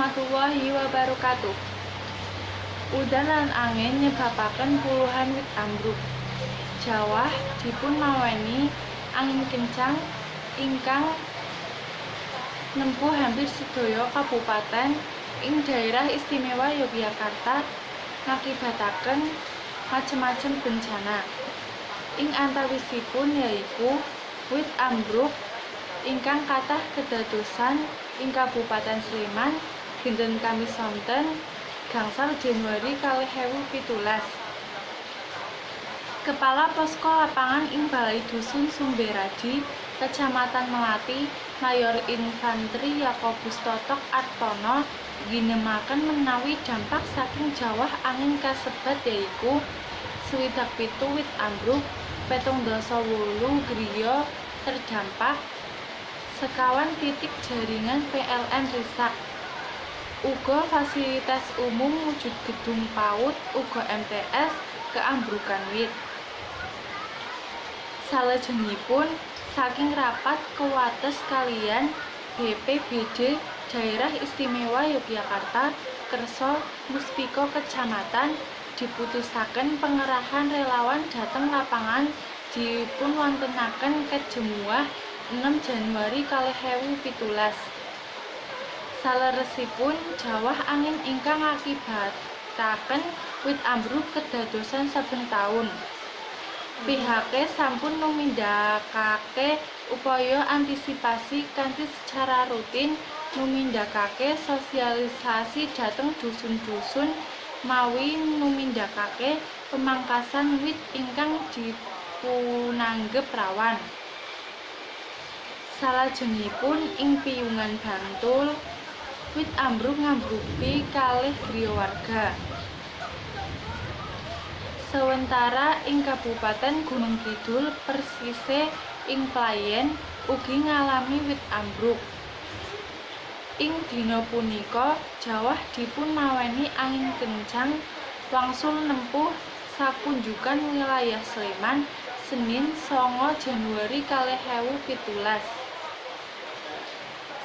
warahmatullahi wabarakatuh. Udan lan angin nyebabaken puluhan wit ambruk. Jawah dipun maweni angin kencang ingkang nempuh hampir sedaya kabupaten ing Daerah Istimewa Yogyakarta ngakibataken macem-macem bencana. Ing antawisipun yaiku wit ambruk ingkang kathah kedadosan ing Kabupaten Sleman dinten Kamis sonten 5 Januari 2017. Kepala Posko Lapangan ing Balai Dusun Sumberadi, Kecamatan Mlati, Mayor Infantri Yakobus Totok Artono ngginemaken menawi dampak saking jawah angin kasebat yaiku 67 wit ambruk, 78 griya terdampak, 25 titik jaringan PLN risak. Uga fasilitas umum wujud gedung PAUD uga MTS keambrukan wit. Salajengipun saking rapat kewates kaliyan BPBD Daerah Istimewa Yogyakarta kersa muspika kecamatan diputusaken pengerahan relawan dhateng lapangan dipunwontenaken ket Jemuah 6 Januari 2017. Saleresipun jawah angin ingkang ngakibataken wit ambruk kedadosan saben taun. Pihake sampun numindakake upaya antisipasi kanthi secara rutin numindakake sosialisasi dhateng dusun-dusun mawi numindakake pemangkasan wit ingkang dipunanggep rawan. Salajengipun ing Piyungan, Bantul, wit ambruk ngambruki kalih griya warga. Sewentara ing Kabupaten Gunung Kidul persise ing Playen ugi ngalami wit ambruk. Ing dina punika jawah dipun maweni angin kencang wangsul nempuh sakunjukan wilayah Sleman Senin 9 Januari 2017.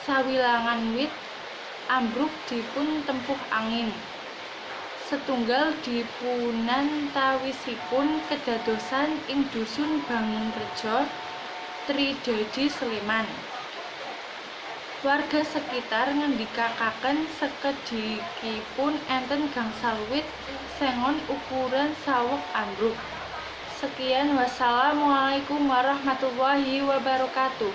Sawilangan wit ambruk dipun tempuh angin. Setunggal dipunantawisipun kedadosan ing Dusun Bangunrejo, Tridadi, Sleman. Warga sekitar ngendikakaken sekedhikipun enten gangsal wit sengon ukuran saweg ambruk. Sekian, wassalamualaikum warahmatullahi wabarakatuh.